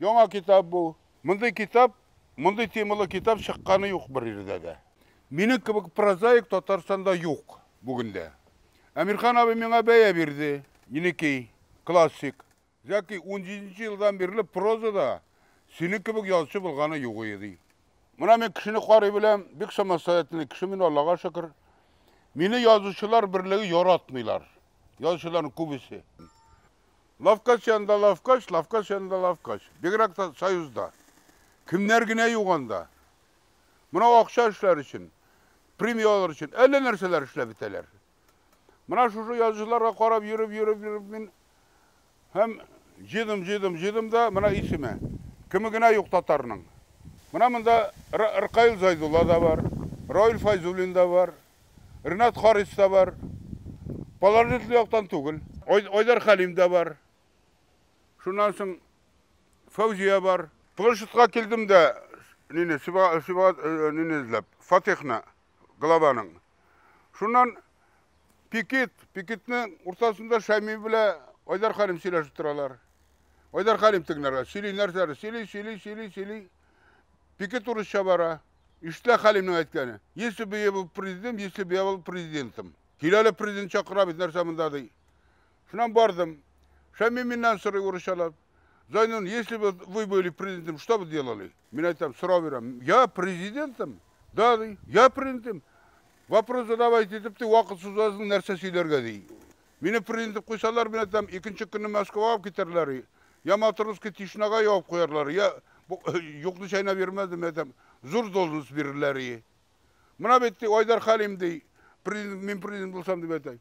Яңа китап бу. Мондый китап, мондый темалы китап чыкканы юк бер җирдә дә. Минем кебек прозаик Татарстанда юк бүген дә. Әмирхан абый миңа бәя бирде. Еникей, классик. Зәки, 17 елдан бирле прозада синең кебек язучы булганы юк иде, ди. Менә мин кешене карый беләм, бик самостоятельный кеше мин, Аллага шөкер. Мине язучылар берлеге яратмыйлар. Язучыларның күбесе. Лавкач янында лавкач, лавкач янында лавкач. Бигрәк тә Союзда. Кемнәр генә юк анда. Менә акча эшләр өчен, премия алыр өчен әллә нәрсәләр эшләп бетәләр. Менә шушы язучыларга карап йөреп, йөреп, йөреп мин һәм җыйдым, җыйдым, җыйдым да менә исеме. Кеме генә юк татарның. Менә монда Ркаил Зайдулла да бар, Раил Файзуллин да бар, Ренат Харис та бар. Положительный яктан түгел. Айдар Хәлим дә бар. Шуннан соң Фәүзия бар. Площадька килдем дә, нине, Сибга, Сибга, нине эзләп, Фатихны, главаның. Шуннан пикет, пикетның уртасында Шәми белән Айдар Хәлим сөйләшеп торалар. Айдар Хәлим тегеләргә сөйли нәрсәләр, сөйли, сөйли, сөйли, сөйли. Пикет урысча бара. Ишетелә Хәлимнең әйткәне. Если бы я был президент, если бы я был президентом. Кил әле, президент чакыра бит, нәрсә монда ди. Шуннан бардым. Шәми миннән сорый урысчалап. Зайнун, если бы вы были президентом, что бы делали? Мин әйтәм, сорау бирәм. Я президентом? Да, ди. Я президентом. Вопрос задавайте итеп, ди, вакыт сузасың, нәрсә сөйләргә, ди. Мине президент итеп куйсалар, мин әйтәм, икенче көнне Мәскәүгә алып китәрләр. Я Матросский тишинага ябып куярлар, я юкны чәйнәп йөрмәс, мин әйтәм, зур должность бирерләр. Менә бит, ди, Айдар Хәлим, ди, президент, мин президент булсам, дип әйтә.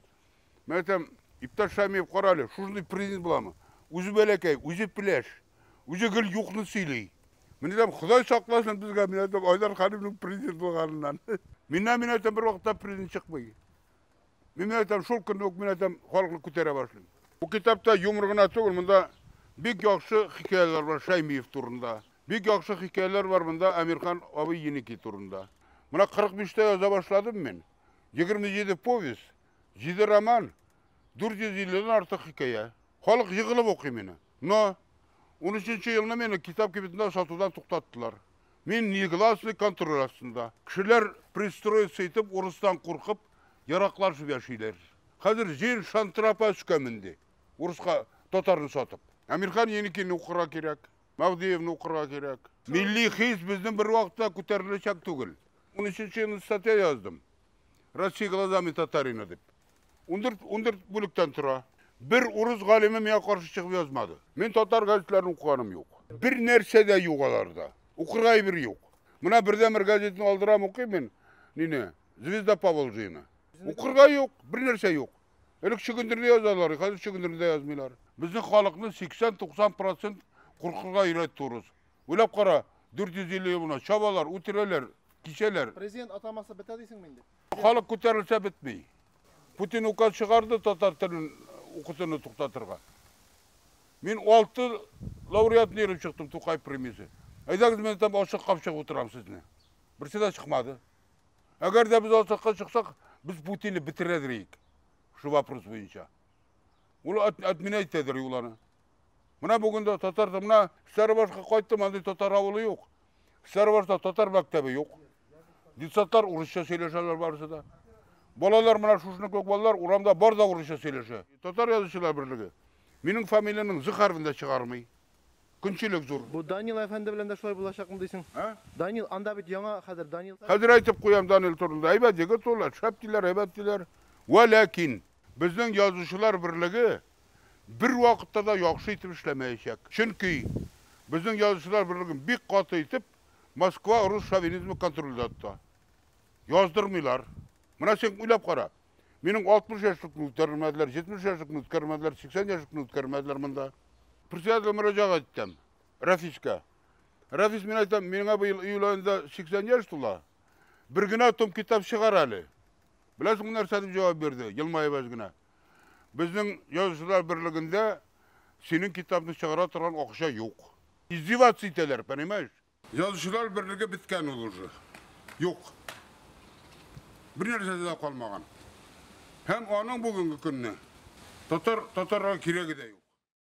Мин әйтәм, иптәш Шәмиев, кара әле, шушындый президент буламы? Үзе бәләкәй, үзе пеләш, үзе гел юкны сөйли. Мин әйтәм, Ходай сакласын безгә, мин әйтәм, Айдар Хәлимнең президент булганыннан. Миннән, мин әйтәм, бер вакытта президент чыкмый. Мин әйтәм, шул көнне үк мин әйтәм, халыкны күтәрә башлыйм. Бу китапта юмор гына түгел, монда бик яхшы хикәяләр бар Шәймиев турында. Бик яхшы хикәяләр бар монда Әмирхан абый Еники турында. Менә 45-тә яза башладым мин. 27 повесть, 7 роман, 450-дән артык хикәя. Халык егылып укый мине. Но 13 елны мине китап кибетендә сатудан туктаттылар. Мин негласный контроль астында. Кешеләр пристроиться итеп, урыстан куркып, яраклашып яшиләр. Хәзер җир шантрапа өскә менде. Урыска татарны сатып. Әмирхан Еникине укырга кирәк. Мәһдиевне укырга кирәк. Милли хис безнең бер вакытта күтәреләчәк түгел. 13 елны статья яздым. Россия глазами татарина дип. 14, 14 бүлектән тора. Бер урыс галиме миңа каршы чыгып язмады. Мин татар газетларын укыганым юк. Бер нәрсә дә юк аларда. Укырга әйбер юк. Менә бердәнбер газетны алдырам, укыйм мин. Нине? Звезда Поволжьены. Укырга юк, бер нәрсә юк. Элек чөгендерне язалар, хәзер чөгендерне дә язмыйлар. Безнең халыкны 80-90% куркырга өйрәтте урыс. Уйлап кара, 450 ел буена чабалар, үтерәләр, кисәләр. Президент атамасы бетә дисеңме инде? Халык күтәрелсә бетми. Путин указ чыгарды татар телен укытуны туктатырга. Мин 6 лауреатны йөреп чыктым Тукай премиясе. Әйдәгез, мин там ачык капчык утырам сезне. Берсе дә чыкмады. Әгәр дә без ачыкка чыксак, без Путинны бетерәдер идек. Шу вопрос буенча. Ул отменять итәдер ул аны. Менә бүген дә татар, менә Сәрбашка кайттым, андый татар авылы юк. Сәрбашта татар мәктәбе юк. Детсадлар урысча сөйләшәләр барысы да. Балалар менә шушыны күк балалар урамда бар да урысча сөйләшә. Татар язучылар берлеге минем фамилиянең З хәрефен дә чыгармый. Көнчелек зур. Бу Данил әфәнде белән дә шулай булачакмы дисең? Ә? Данил, анда бит яңа хәзер Данил. Хәзер әйтеп куям Данил турында. Әйбәт егет ул, шәп диләр, әйбәт диләр. Вә ләкин безнең язучылар берлеге бер вакытта да яхшы итеп эшләмәячәк. Чөнки безнең язучылар берлеген бик каты итеп Москва рус шовинизмы контрольдә тота. Яздырмыйлар. Менә син уйлап кара. Минем 60 яшьлекне үткәрмәделәр, 70 яшьлекне үткәрмәделәр, 80 яшьлекне үткәрмәделәр монда. Председательгә мөрәҗәгать иттем. Рәфискә. Рәфис, мин әйтәм, миңа быел июль аенда 80 яшь тула. Бер генә том китап чыгар әле. Беләсеңме нәрсә дип җавап бирде? Елмаеп әз генә. Безнең язучылар берлегендә синең китапны чыгара торган акча юк. Издеваться итәләр, понимаешь? Язучылар берлеге беткән ул уже. Юк. Бер нәрсәсе дә калмаган. Һәм аның бүгенге көнне татар татарга кирәге дә юк.